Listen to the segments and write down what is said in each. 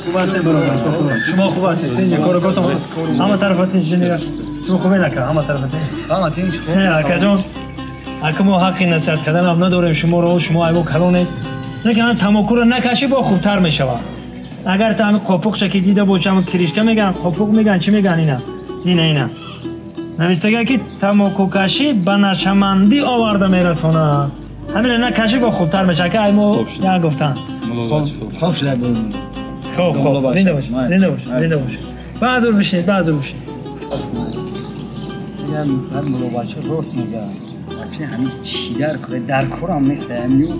خوب هستین برادر؟ شما خوب هستید؟ اینجا کارو گفتم همه طرف تین شما خوبه نکه همه طرف تین همه تین خوب اکا جان اکا ما حقی نصیحت کردن هم نداریم شما رو شما ایو کلونه نه تماکو رو نکشی با خوبتر میشود. اگر تا همین قاپوق که دیده باشم کریشکه میگن قاپوق میگن چی میگن اینا اینا اینا نوشته که تماکو کشی به نشمندی آورده میرسونه. همین نکشی با خوبتر میشه که ایمو یا گفتن خوب شده. خوب خوب زنده باش زنده باش زنده باش. بازور بشید بازور بشید. میگم هر ملو بچه راست میگه. همین چی در کوره در کورم نیست همین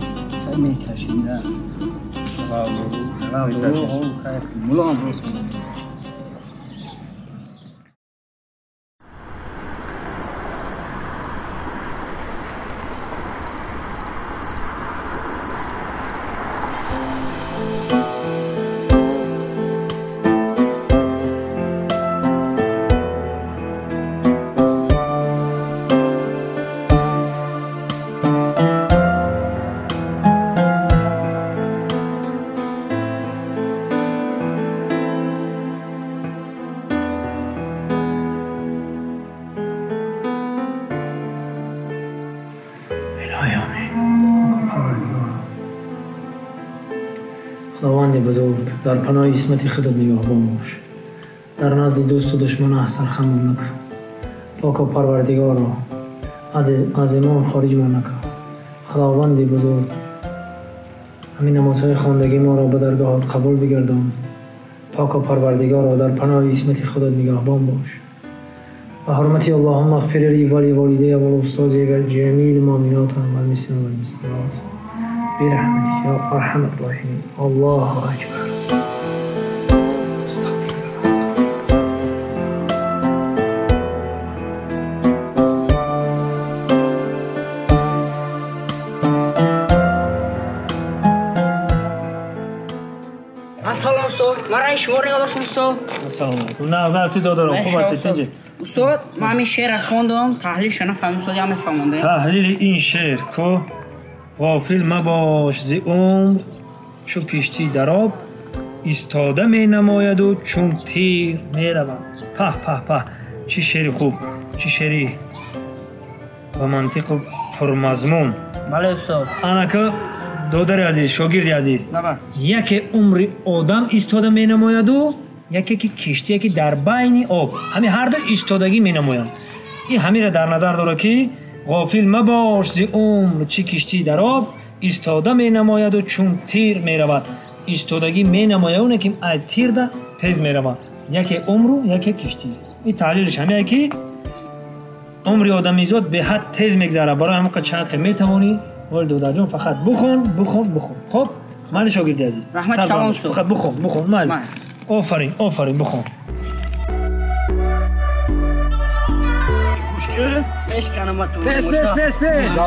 خیلی میکشید. سلام ملا هم راست میگه. خداوند بزرگ در پناه عصمت خودت نگهبان باش. در نزد دوست و دشمن سرخمم نکن. پاک و پروردگارا از ایمان خارج ما نکن. خداوند بزرگ همین نمازهای خواندگی ما را به درگاهت قبول بگردان. پاک و پروردگارا در پناه عصمت خودت نگهبان باش. و حرمت اللهم اغفر لی و لوالدی و لاستاذی و لجمیع المؤمنات و المسلمین و المسلمات برحمتك يا ارحم الراحمين. الله اکبر. استغفر الله. السلام استاد، من شما رو یادش استاد. السلام علیکم. نه از دادارم خوب هستید اینجا؟ استاد من این شعر خوندم تحلیلش نفهمیدم استاد، یا میفهمونده؟ تحلیل این شعر کو غافل مباش ز عمر چو کشتی در آب ایستاده می نماید و چون تیر می رود. په په په چه شعر خوب، چه شعری با منطق و پرمضمون. بله استاد. انکه دادر عزیز، شاگرد عزیز، یکی عمر آدم ایستاده می نماید و یکی که کشتی که در بین آب، همین هر دو ایستادگی می نمایند. این همین را در نظر داره که غافل مباش ز عمر چی کشتی در آب ایستاده می نماید و چون تیر می رود. ایستادگی می نماید اونه که از تیر ده تیز می رود. یکی عمر و یکی کشتی. این تحلیلش همینه که عمر آدمیزاد به حد تیز میگذره. برای همون چند می توانی ولی دادر جان فقط بخون بخون بخون. خب من شاگرد عزیز رحمت کلام استاد. فقط بخون بخون. من آفرین آفرین بخون. پس پس پس پس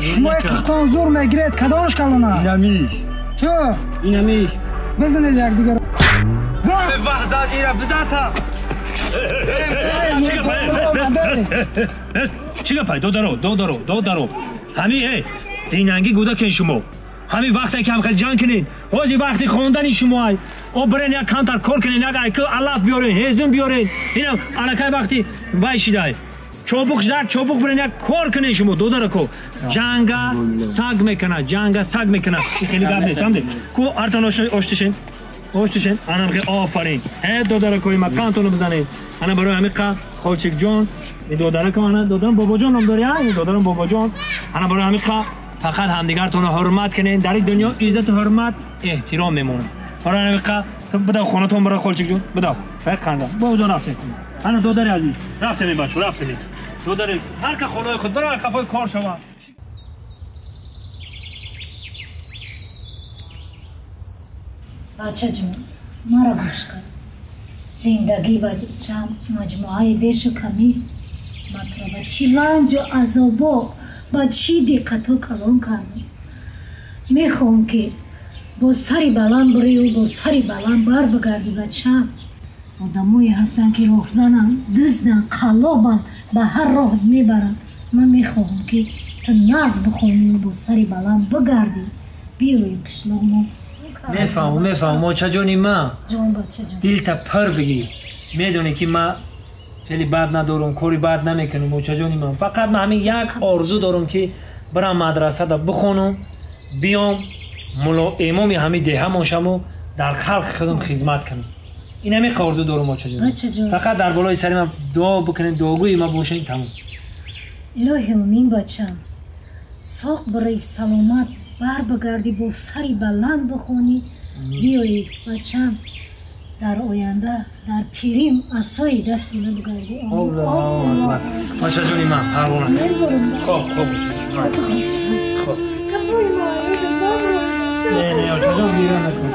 شما قختان زور میگیرید کدامش کلونه؟ اینمیش تو اینمیش بزنید یک دیگر وحزاد ایرا بزن تا چی گپای دادارو دادارو دادارو همین ای دینانگی گودا کن شما همین وقتی که هم خیلی جنگ کنین حاجی وقتی خوندن شما ای او برین یک کانتر کار کنین یک ایکو علف بیارین هیزم بیارین اینم الکی وقتی وایشیدای چوبوق در چوبوق برین یک کار کنین شما دادارو جنگا سگ میکنه جنگا سگ میکنه. این خیلی گپ نیست فهمیدی؟ کو ارتان اوشتشین اوشتشین انم خیلی آفرین ای دادارو کوی مکانتونو بزنین. انا برای همین خالچک جان این دادارو انا دادارم بابا جان نام داری این دادارم بابا جان انا برای همین فقط همدیگرتون رو حرمت کنین. در این دنیا عزت و حرمت احترام میمونه. برای همین بده خونتون برای خالچک جون بده فقط خنده بابا جان رفتیم. انا دادار عزیز رفتیم بچه رفتیم دادار هر که خونه خود برای قفای کار شما. بچه جون مرا گوش کن. زندگی بچم مجموعه بیش و کمیست. ما تو را با چی رنج و عذابو با چی دقتو کلون کردم. میخوام که با سری بلند بری و با سری بلند بر بگردی بچم. آدمایی هستن که راهزنن، دزدن، قلابن، به هر راه میبرن. من میخوام که تو ناز بخونی و با سری بلند بگردی. بیوی کشلامو. Мефаҳмам, мефаҳмам, мочаҷони ман. Ҷон, бачаҷон. Дилта пур бигир. Медонӣ ки ман феъли бад надорам, кори бад намекунам, мочаҷони ман. Фақат ман ҳамин як орзу дорам ки бирам мадрасада бихонам, биём мулло имоми ҳамин деҳамон шаму дар халқи худам хизмат кунам. Ин ҳамин орзу дорам, мочаҷон. Фақат дар болои сари ман дуо бикунед, дуогӯи ман бошед, тамом. Илоҳи омин, бачам. Соқ барои саломат бар бигардӣ, бо сари баланд бихонӣ, биёӣ, бачам. Дар оянда дар пирим асои дасти ман бигардӣ. Бачаҷони ман, парвона. Хоб, хоб, хоб. Не, не, очаҷон, гира накун.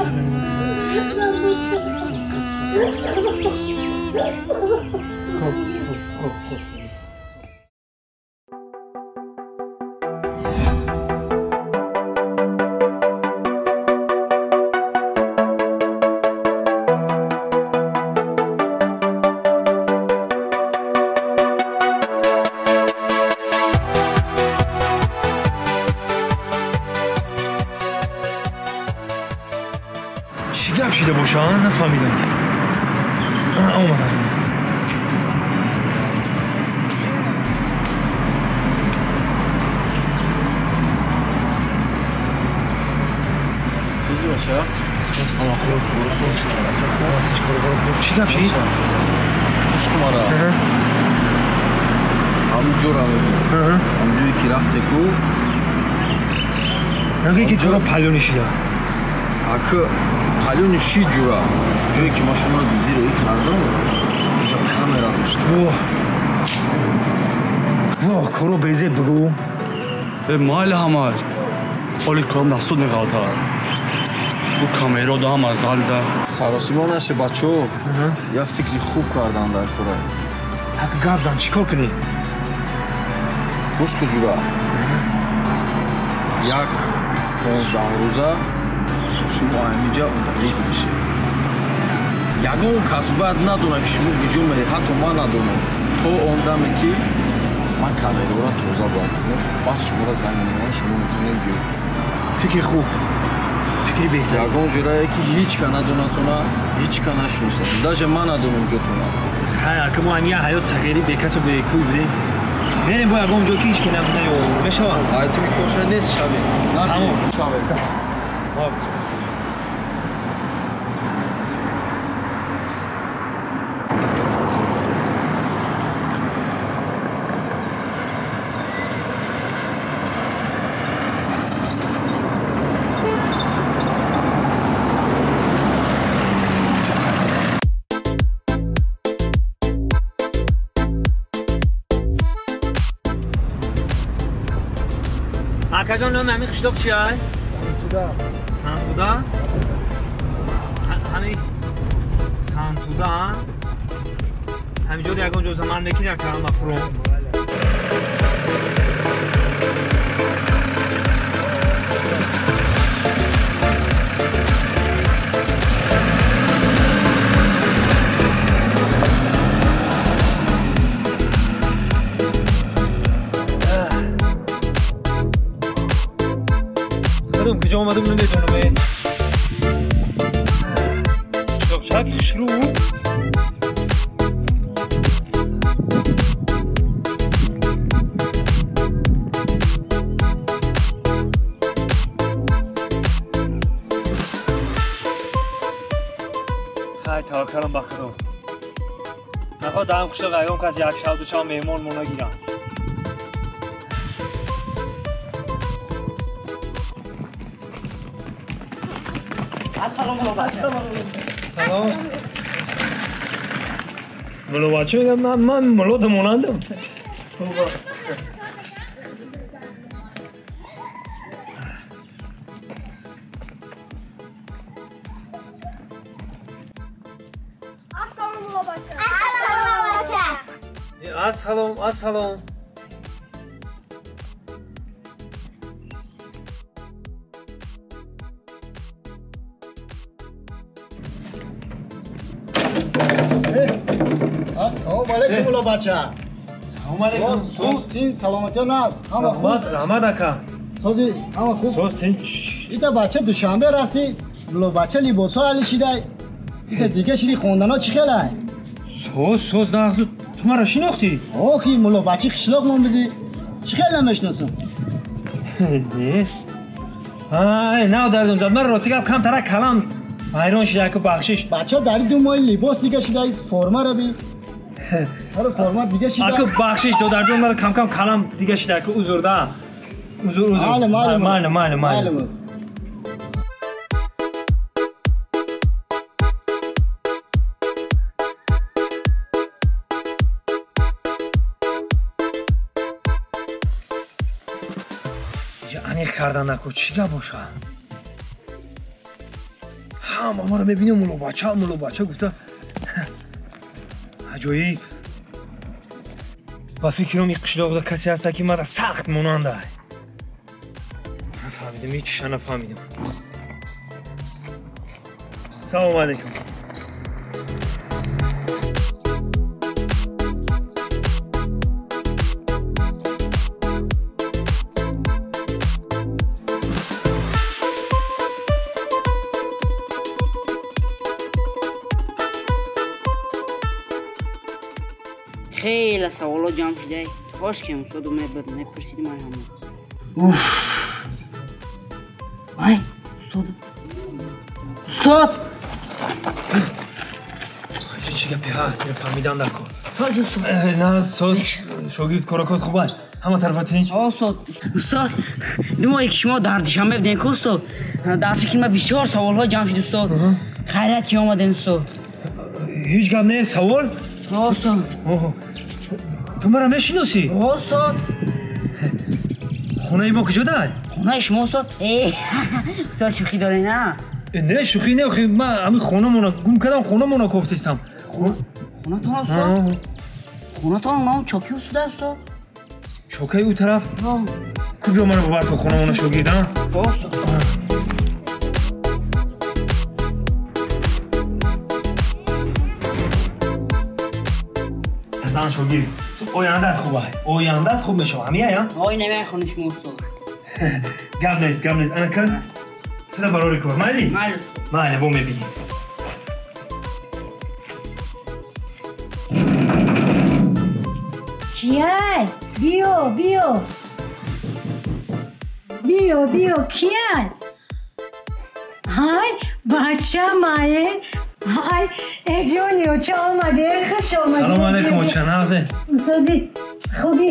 Хоб, хоб, хоб, хоб. Чӣ гап шида боша, нафаҳмидам. Омадам. Чизи бача? Чӣ гап шид? Гӯш кун мара. Ҳамун ҷора мебинӣ. Ҳамун ҷое ки рафте ку. Нагӯй ки ҷора палёни шида. Ака палёни шид ҷура. Ҷое ки ма шуморо зироӣ кардам, инҷо камера дошт. Воҳ. Воҳ, коро безеб бигӯ. Э, майли ҳамаш. Ҳоли корам дастур меғалтад. Ӯ камеро да ҳама ғалда. Саросима наше, бачаҳо. Як фикри хуб кардан дар кора. Ак гап зан, чӣ кор кунӣ? Гӯш ку ҷура. Як 15 рӯза шумо ҳаминҷа удалид мешед. Ягон кас бояд надонад ки шумо куҷо меред, ҳатто ман надонам. То он даме ки ман камераро тоза бояд кунам, баъд шуморо занг мезанам, шумо метавонед биёед. Фикри хуб, фикри беҳтар. Ягон ҷурае ки ҳеҷ ка надонатона, ҳеҷ ка нашиносад. Даже ман надонам ҷотона. Хай, ака мо ҳамин як ҳаёт сағирӣ бекасу бекӯй будем. Мерем бо ягон ҷо ки ҳеҷ ки наёвем. Мешавад? Ай ту микоша нест шавем. Тамом. Шавем. Акаҷон, номи ҳамин қишлоқ чи ай? Сантуда. Сантуда? Ҳамин Сантуда, ҳамин ҷо ягон ҷо заман мекунӣ ака ҳама фурон. Куҷо омадам намедонам. Чак хушрӯ. Хай, таваккалам ба Худо. Нахоҳ даҳам қишлоқ ягон кас як шаб ду шаб меҳмон мо нагирам. Ассалому алайкум. Салом. Мулло бача мегӯяд ман муллода монандам. Ассалому мулло бача. Ассалому бача. Ассалом, ассалом. Ассалому алайкум, мулло бача. Салом алайкум. Соз тин, саломатиё наз. Ҳама хуб? Раҳмат, раҳмат ака. Сози, ҳама хуб? Соз тин. Ита бача Душанбе рафтӣ? мулло бача либосҳо алишидай. Дига шиди хондано чӣ хелай? Соз, соз нағзу. Ту маро шинохтӣ? Охи, мулло бачи қишлоқ мон бидӣ. Чӣ хел намешиносам? Не. Ай, нав дардум зад. Ман рости гап камтара калам ҳайрон шида ку бахшиш. Бача дар ду моҳи либос дига шидай, формаро би. Ҳара форма дига шида. Аку бахшиш додарҷон, мара кам-кам калам дига шида ку узр да. Узр, узр. Майли, майли. Майли, майли, майли. Аниқ кардан наку чӣ гап боша? Ҳама маро мебинем мулло бача, мулло бача гуфта. Аҷоиб. Ба фикрам ин қишлоқда касе ҳаста ки мара сахт монанда. Нафаҳмидам, ҳечиша нафаҳмидам. Салому алайкум. Хеле саволо ҷамъ шудай. Кош ки устоду мебуд, мепурсидим ай ҳама. Уф. Ай, устод. Устод! Чӣ гапе ҳаст? Ина фаҳмидан дар кор. Соз, устод. На, соз, шогирд коракот хуб аст. Ҳама тарафа тинч? О, устод. Устод, ду моҳе ки шумо дар Душанбе будем ку, устод? Дар фикри ман бисёр саволҳо ҷамъ шуд, устод. Хайрият ки омадем, устод. Ҳеҷ гап нест, савол? О, устод. Ту маро мешиносӣ? О, устод. Хонаи мо куҷо дай? Хонаи шумо, устод? Э, устод шӯхӣ доред, на? Не, шӯхӣ не, охи ман ҳамин хонамона гум кардам, хонамона кофтистам. Хонатон, устод? Хонатон ном чоки устод, устод? Чокаи ӯ тараф? Ку биё маро бибар то хонамона шогирд, а? О, устод. Дан шогирд, ояндат хуб ай. Ояндат хуб мешава. Ҳамия, я? Ой, намехони шумо, устод. Гап нест, гап нест. Ана кар, туда барори кор. Майли? Майли. Майли, бо мебинем. Кияй? Биё, биё. Биё, биё, кияй? Ҳай, бача мае. Ҳай, э ҷони, оча омадӣ, хуш омадӣ. Салому алайкум, оча, нағзе. Сози, хуби,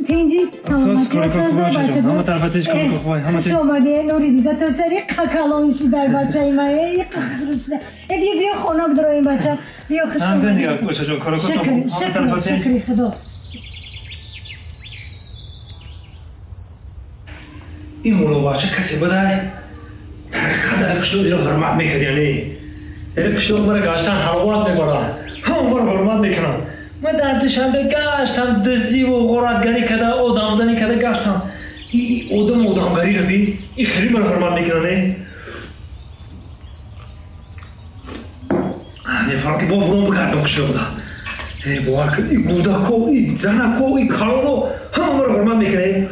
тинҷи, саломатӣ, сози, бача. Ҳама тарафа тинч, кор хуб, ҳама Хуш омадӣ, нури дида, то сари қакалон шидай бачаи ма, э, хушрӯ шида. Э, биё, биё, хонак дароем, бача. Биё, хуш Нағзе омадӣ. нигоҳ, очаҷон, коракотон Шукр, хуб, ҳама шукр, тарафа тинч. шукри Худо. Ин мулло бача касе будай, дар қадри қишлоқ иро ҳурмат мекард, яъне. Дар қишлоқ мара гаштан ҳаловат мебарад. Ҳама маро ҳурмат мекунанд. Ман дар Душанбе гаштам, дизиву ғоратгарӣ карда, одамзанӣ карда гаштам. И одам одамгариро би, и хеле маро ҳурмат мекунанд, э? Мефаҳмам ки бо бурон бигардам қишлоқда. Э, бовар кун, и кӯдако, и занако, и калоно ҳама маро ҳурмат мекунанд, э?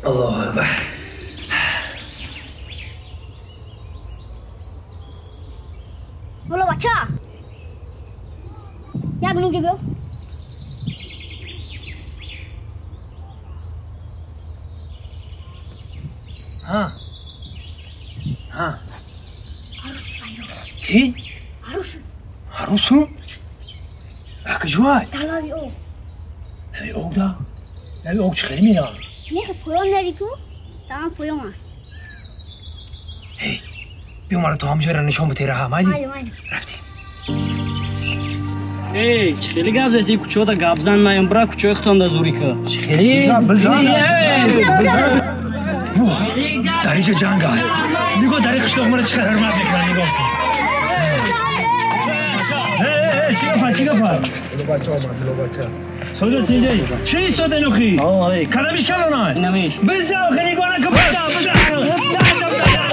Аллоҳу акбар. Мулло бача. Як минут биё. Ҳа. Ҳа. Арӯс файро. Кӣ? Арӯс. Арӯсу? А куҷоай? Дар лаби об. Лаби об да? Лаби об чӣ хеле меравад? Не, поён нари ку? Тамом поён аст. Ҳей, биё маро то ҳамҷояро нишон бите раҳа, майли? Майли, майли. Рафтем. Эй, чӣ хеле гап заси, кӯчода гап зан наям, бира кӯчои худтон да зурӣ ка. Чӣ хеле? Бизан, бизан. Воҳ, дар инҷа ҷанг аст. Нигоҳ, дар ин қишлоқ маро чӣ қадр ҳурмат мекунанд, нигоҳ кун. Эй, эй, чӣ гап аст, чӣ гап аст? Мулло бача омад, мулло бача. Соҷо тинҷаи. Чӣ истода инохи? Салому алайкум. Кадамиш калонай? Инамиш. Бизан, охи, нигоҳ накун, бизан, бизан. Бизан, бизан.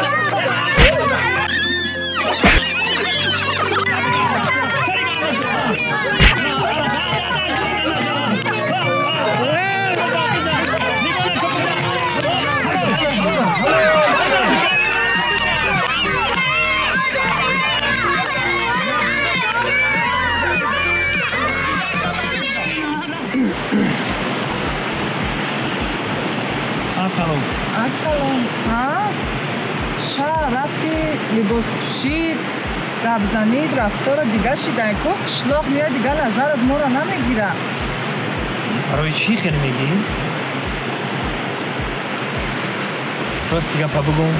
Либос пӯшид, гап занид, рафтора дига шидай ку қишлоқ меояд, дига назарат моро намегира. Барои чӣ хеле мегӣ? Рости гапа бугум,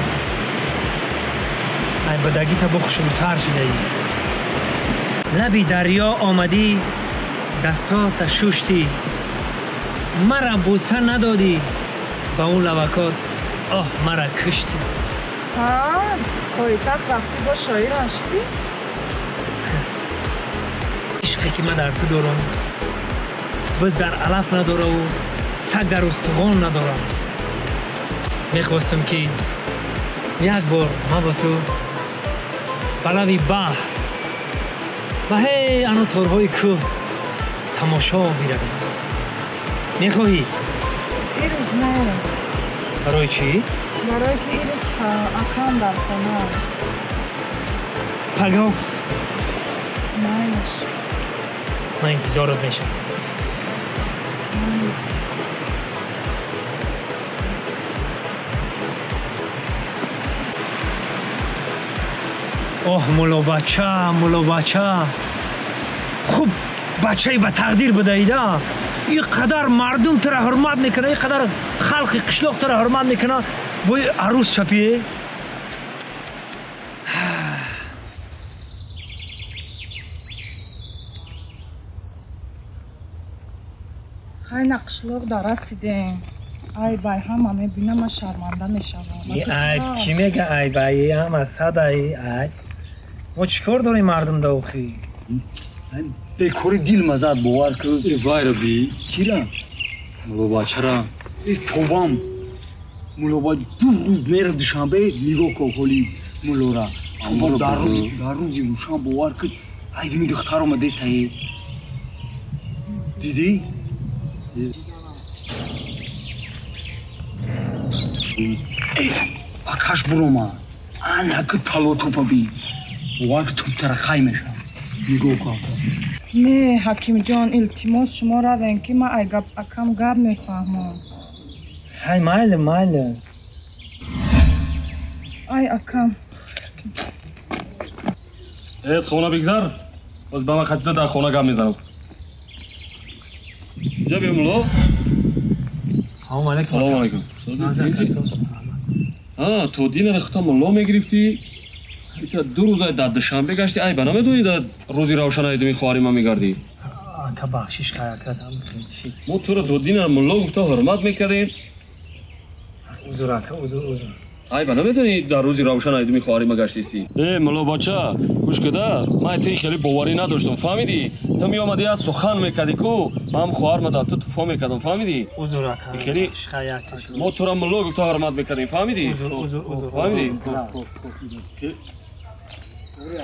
ай бадагита бо хушрӯтар шидаӣ. Лаби дарё омадӣ, дастота шуштӣ, мара буса надодӣ, ба он лавакот оҳ мара куштӣ. Ҳа, пойтахт рафтӣ бо шоирам шидӣ? Ишқе ки ман дар ту дорам, биз дар алаф надораву саг дар устухон надорам. Мехостам ки як бор ман бо ту ба лаби баҳр ва ҳей ано торҳои кӯҳ тамошо биравем. Мехоҳӣ? Ирӯз не. Барои чӣ? Барое ки ирӯз акам дар хона. Пагоҳ? Майлаш. Ман интизорат мешавам. Оҳ, муллобача, муллобача, хуб бачае ба тақдир будаида. Ин қадар мардум тура ҳурмат мекунад, ин қадар халқи қишлоқ тура ҳурмат мекунад, бои арӯс шапие? Хайна қишлоқ дар расидем. Айб ай ҳама мебинам, ман шарманда мешавам. Айб кӣ мега айб ай? Ҳама сад ай айб. Мо чӣ кор дорем мардум да охи? Бекори дил мазад бовар кун. Э вайра би. Кира? Муллобачара. Э тобам. Муллоба ду рӯз мера Душанбе нигоҳ кун ҳоли муллора. Тобам дар рӯзи рӯшан бовар кун. Ай дими духтар омадест ай. Дидӣ? Э, акаш бурома. Анаки талотопа би. Бовар кун тубтара хай мешавам. Нигоҳ кун. Не, ҳакимҷон, илтимос шумо равем ки ман ай акам гап мефаҳмам. Хай майли, майли. Ай акам. Э, хона бигзар. Боз ба ман хатида дар хона гап мезанам. Ҷа биё мулло. Салом алейкум. Салом алейкум. А, то динара хута мулло мегирифтӣ? Ита ду рӯза дар Душанбе гашти, айба намедонӣ дар рӯзи равшан айдуми хоҳари ман мегардӣ? Ака бахшиш хай ака, мо туро то динара мулло гуфта ҳурмат мекардем. Узр ака, узр, узр. Айба намедонӣ дар рӯзи равшан айдуми хоҳари ман гаштисӣ? Э, муллобача, гӯш када, ман ти хеле боварӣ надоштам, фаҳмидӣ? Ту меомадӣ аз сухан мекардӣ ку, ман хоҳар ма дар ту туфо мекардам, фаҳмидӣ? Узр ака. Хеле мо туро мулло гуфта ҳурмат мекардем, фаҳмидӣ? Узр, узр, узр. Фаҳмидӣ?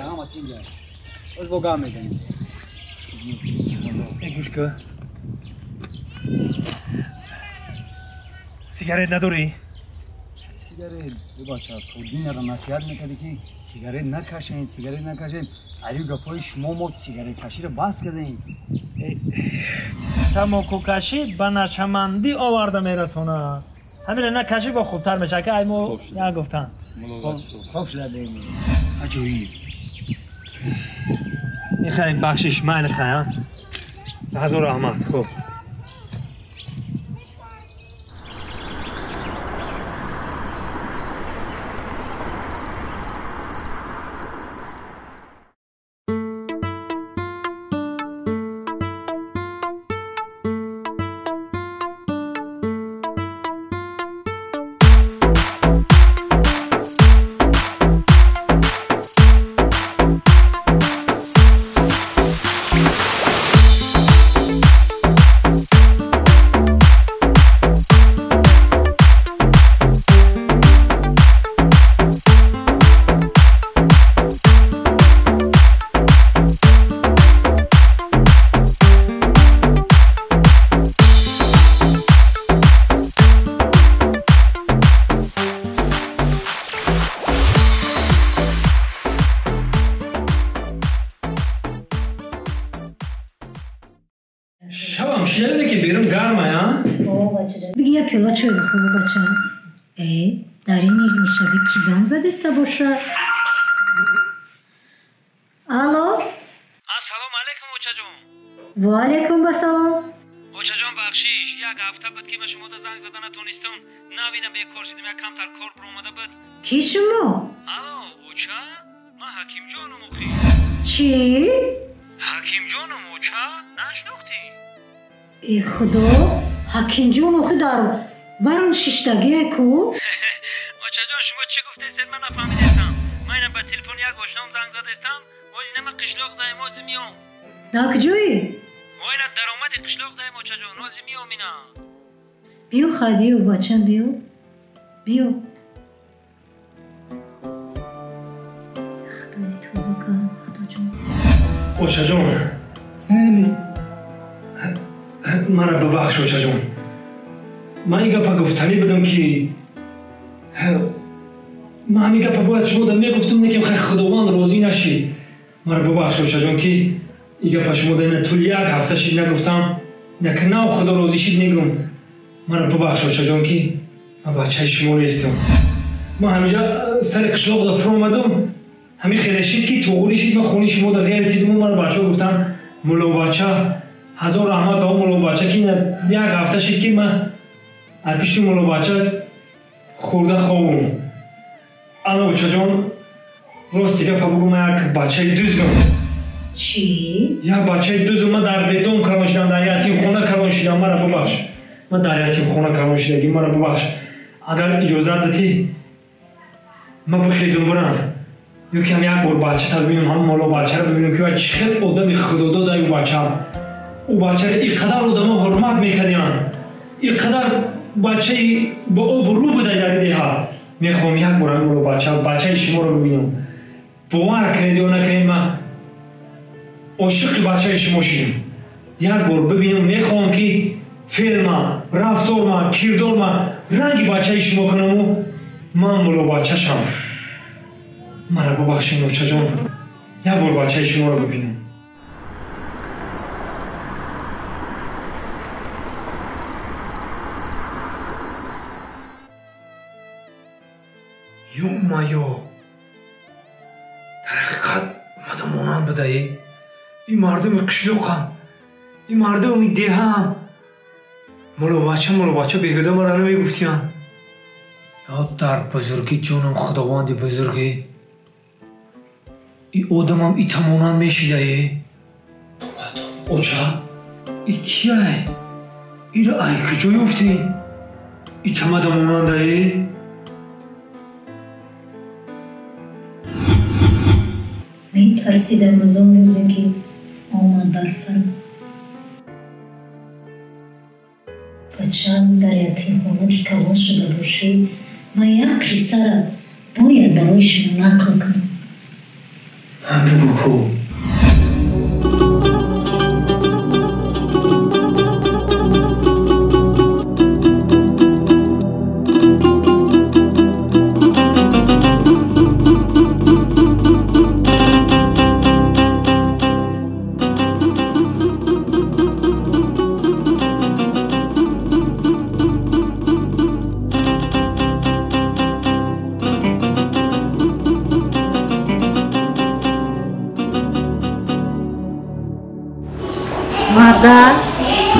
Ҳама тинҷа. Боз бо гап мезанем. Э, гӯш ка. Сигарет надорӣ? Сигарет, бача, то динара насиҳат мекардӣ ки сигарет накашед, сигарет накашед. Аю гапҳои шумо мо сигареткаширо бас кардем. Тамокукашӣ ба нашамандӣ оварда мерасонад. Ҳамина накашӣ бо хубтар мешавад, ки ай мо як гуфтан. Хоб шуда дем. Аҷоиб. Михай бахшиш, майли хай, а? Ҳазор раҳмат, хуб. Шабам шунавиде ки берун гармая? О, бачаҷон, биги як пиёла чой бихӯр, бача. Э, дар ин нимшабӣ ки занг задеста боша? Алейкум очаҷон. Ва алейкум басалом. Очаҷон бахшиш, як ҳафта буд ки ман шумода занг зада натонистам. Навина бекор шудам, як камтар кор биромада буд. Ки шумо? Алло, оча? Ман Ҳакимҷоном охи. Чӣ? Ҳакимҷоном оча? Нашнохтӣ? Э худо, Ҳакимҷон охи дар барон шиштагие ку? Очаҷон шумо чӣ гуфтесед ман нафаҳмидестам. Ман ина ба телефон як ошном занг задестам. Ози нама қишлоқ даем, ози миём. Дар куҷоӣ? Мо ина даромади қишлоқ даем очаҷон, ози миём ина. Биё хай, биё бачам, биё. Биё. Худои тавба кар, худоҷон. Очаҷон, мара бибахш очаҷон. Ман ин гапа гуфтанӣ будам ки ман ҳамин гапа бояд шумо да мегуфтам, лекин хай худованд розӣ нашид. Мара бибахш очаҷон ки ин гапа шумо да ина тӯли як ҳафта шид нагуфтам. Як нав худо розӣ шид мегум. Мара бибахш очаҷон ки ман бачаи шумо нестам. Ман ҳаминҷа сари қишлоқ да фуромадам, ҳамин хеле шид ки туғурӣ шид, ман хони шумо да ғайр дидум. Мара бачаҳо гуфтанд мулобача, ҳазор раҳмат ба он мулобача ки як ҳафта шид ки ман аз пишти мулобача хӯрда ховум. Ана очаҷон, рости гапа бугу, ман як бачаи дуздам. Чӣ? Як бачаи дуздам. Ман дар бедом калон шидам, дар ятимхона калон шидам. Мара бубахш, ман дар ятимхона калон шидагӣ, мара бубахш. Агар иҷозат дитӣ ман бихезум бурам, ё ки ҳам як бор бачата бибинам, ҳам моло бачаро бибинам ки вай чӣ хел одами худодода ӯ бача. Ӯ бачаро ин қадар одамо ҳурмат мекардианд, ин қадар бачаи бо обрӯ буда дар деҳа. Мехоҳам як бор ҳамин моло бача, бачаи шуморо бибинам. Бовар кунед ё накунед, ман ошиқи бачаи шумо шудам. Як бор бибинам, мехоҳам ки феълма, рафторма, кирдорма ранги бачаи шумо кунаму ман моло бачашам. Мара бубахшед очаҷон, як бор бачаи шуморо бибинам. Ё-моё, дар ҳақиқат мада монанд будаe. Ин мардуми қишлоқам, ин мардуми деҳаам. Мулобача, мулобача беҳуда мара намегуфтиянд. Дар бузургӣ ҷонам худованди бузургӣ, ин одамам ита монанд мешидае. Оча, и кияй? Иро ай куҷо ёфтӣ? Ита мада монандае? Метарсидам аз он рӯзе ки омад бар сарам. Бачаам дар ятимхона ки калон шуда бошӣ, ман як қиссаро бояд барои шумо нақл кунам. Ман бигӯ ку.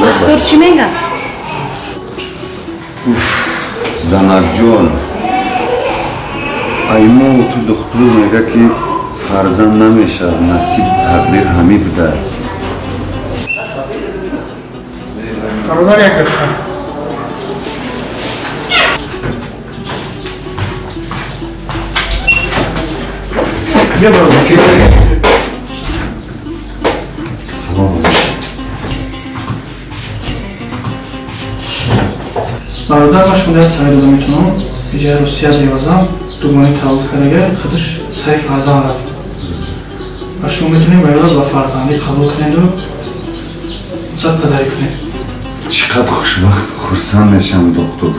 Доктор чӣ мегӯяд? Уф, занакҷон, аймову ту духтур мега ки фарзанд намешавад, насиб тақдир ҳамин буда. Бародар, як дақиқа. Бия бародар. Салом бошед. Бародар, ман шумо савол дода метавонам. Иҷаи Русия биёзам, дугонаи таваллуд кардага, худаш сари фарзанд рафт. Ва шумо метавонед бародар ба фарзандӣ қабул кунеду зад падарӣ кунед. Чӣ қадр хушбахт, хурсанд мешавам, доктор.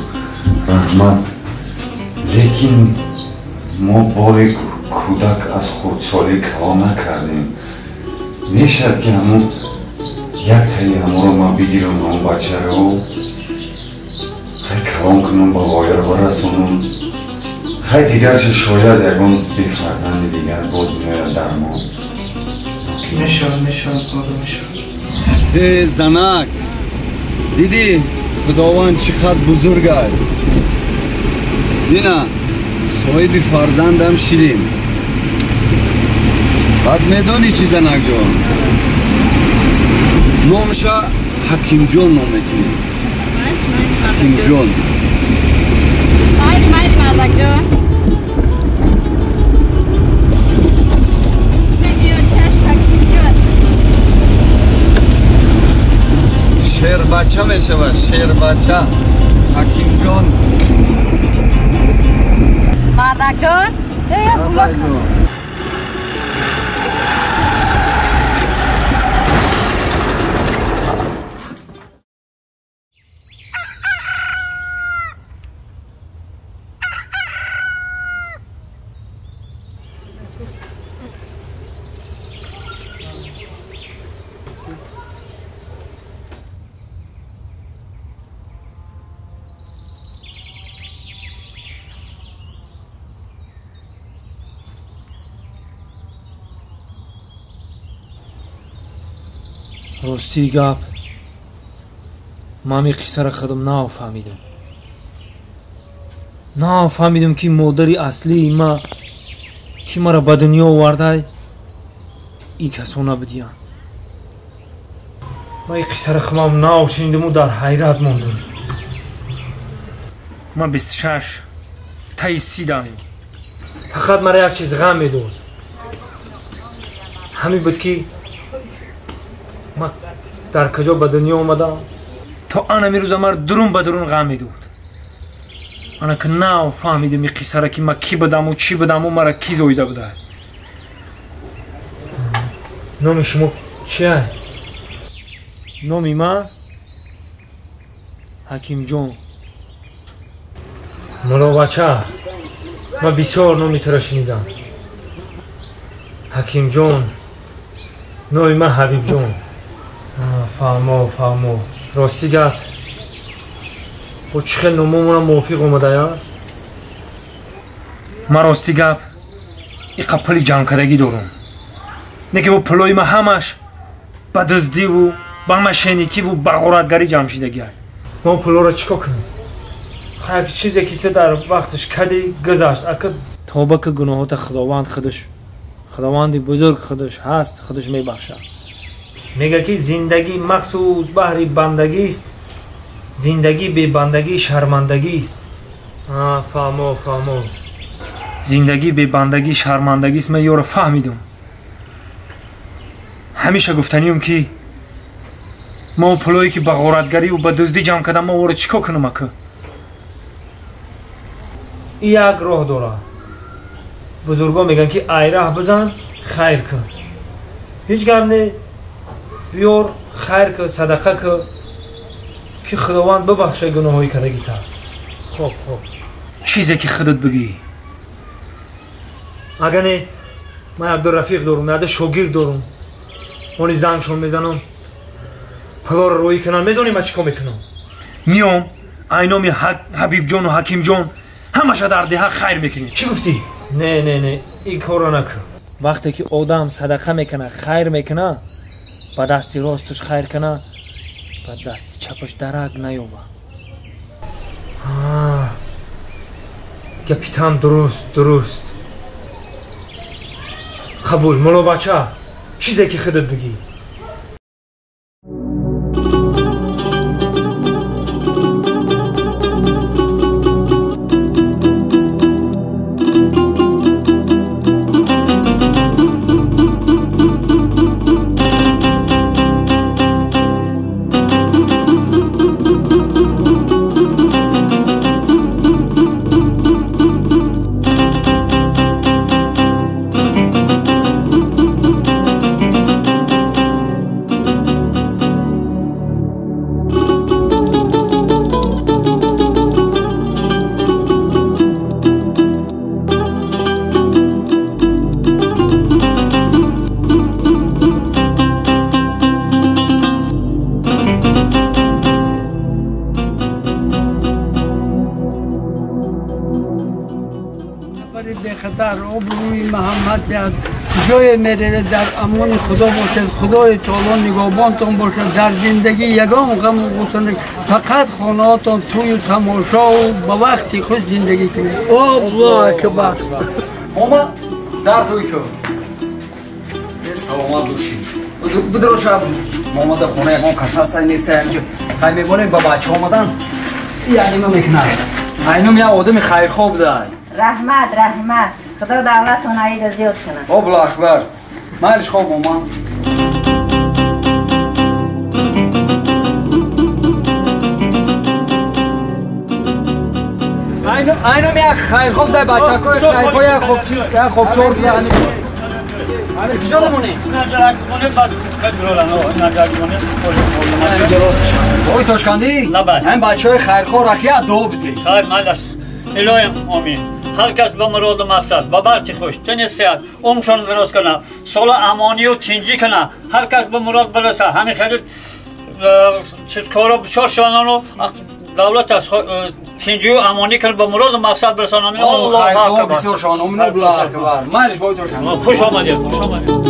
Раҳмат. Лекин мо бори кӯдак аз хурдсолӣ калон накардем. Мешавад ки ҳамун яктаи ҳамонро ман бигирам, ҳамон бачаро хай калон кунам, ба вояро барасонам. Хай дигарчи шояд ягон бефарзанди дигар боз меояд дар мо. Мешавад, мешавад, бародар, мешавад. Э, занак, дидӣ Худованд чӣ қадр бузург аст. Бина, соҳиби фарзандам шидем. Баъд медонӣ чӣ, занакҷон? Номша Ҳакимҷон ном мекунем. Ҳакимҷон. Майли, майли, мардакҷон. Шербача мешавад, шербача. Ҳакимҷон. Мардакҷон, э, пулак. Рости гап, ман ин қиссаро худам нафаҳмидам. Нафаҳмидам, ки модари аслии ма, ки маро ба дунё овардай, ин касо набудиянд. Ман ин қиссаро худам нашунидаму дар ҳайрат мондам. Ман 26 таи 30 даем. Фақат мара як чиз ғам медод, ҳамин буд, ки ман дар куҷо ба дунё омадам. То анами рӯза мара дурун ба дурун ғам медод. Ана ки нав фаҳмидам ин қиссаро, ки ман кӣ будаму чӣ будаму мара кӣ зоида буда. Номи шумо чия? Номи ман Ҳакимҷон. Мулобача, ман бисёр номи туро шунидам. Ҳакимҷон. Номи ман Ҳабибҷон. Фаҳмо, фаҳмо. Рости гап, бо чӣ хел номомона мувофиқ омадая? Ман, рости гап, иқа пули ҷамъкардагӣ дорум, не ки бо пулои ман ҳамаш ба дуздиву ба мошенникиву ба ғоратгарӣ ҷамъ шидагиай. Мо пулоро чӣ кор кунем? Як чизе ки ту дар вақташ кадӣ, гузашт. Ака, тоба ки, гуноҳота Худованд худаш, Худованди бузург худаш ҳаст, худаш мебахшад. Мега ки зиндагӣ махсус баҳри бандагист, зиндагӣ бебандагӣ шармандагист. Фаҳмо, фаҳмо. Зиндагӣ бебандагӣ шармандагист. Ман ёро фаҳмидам. Ҳамеша гуфтанием, ки мо пулое ки ба ғоратгариву ба дуздӣ ҷамъ кардам, мо оро чӣ кор кунам, ака? Як роҳ дорад. Бузургон мегӯянд, ки айраҳ бизан, хайр кун. Ҳеҷ гап не, биёр, хайр кун, садақа кун, ки Худованд бибахшад гуноҳҳои кардагита. Хоб, хоб, чизе ки худат бигӯӣ. Агар не, ман якду рафиқ дорум, якду шогирд дорум, они зангшон мезанам, пулоро роҳӣ кунам. Медонӣ ман чӣ кор мекунам? Миём, айноми Ҳабибҷону Ҳакимҷон ҳамаша дар деҳа хайр мекунем. Чӣ гуфтӣ? Не, не, не, ин корро накун. Вақте ки одам садақа мекунад, хайр мекунад, ба дасти росташ хайр кунад, ба дасти чапаш дарак наёбад. Гапитам дуруст, дуруст. Қабул, мулобача, чизе ки худат бигӣ. Бехатар обрӯи Муҳаммад. Куҷое меравед, дар амони Худо бошед. Худои таоло нигоҳбонтон бошад. Дар зиндагӣ ягон ғаму ғусса, фақат хонаҳотон тӯю тамошову ба вақти худ зиндагӣ кунед. Аллоҳу акбар. Мома дар тӯй кун. Саломат бошӣ. Бидро шаб мома дар хона ягон кас ҳаста неста ҳаминҷо. Хай мебонем ба бача омадан. Яъне мекунад. Айнум як одами хайрхоҳ будай. Раҳмат, раҳмат. Худо давлатон аида зиёд кунад. Аллоҳу акбар. Майлиш хоб мома. Айнум як хайрхоҳ будай бачакои хайрхоҳ як хобчи, як хобчор будай. Куҷо мемонем? Ой Тошкандӣ? Ҳамин бачаҳои хайрхоҳро ки дуо бидеҳ. Хайр, майлаш. Илоҳим омин. Ҳар кас ба муроду мақсад, ба бахти хуш, тини сиҳат, умршон дуруст кунад, сола амонию тинҷӣ кунад, ҳар кас ба мурод бирасад. Ҳамин хеле чизкоро бисёр шавану давлат аз тинҷию амонӣ кунад, ба муроду мақсад бирасонад. Аллоҳу акбар. Бисёр шаванд. Омин. Аллоҳу акбар. Майлиш бой Тошкандӣ. Хуш омадед, хуш омадед.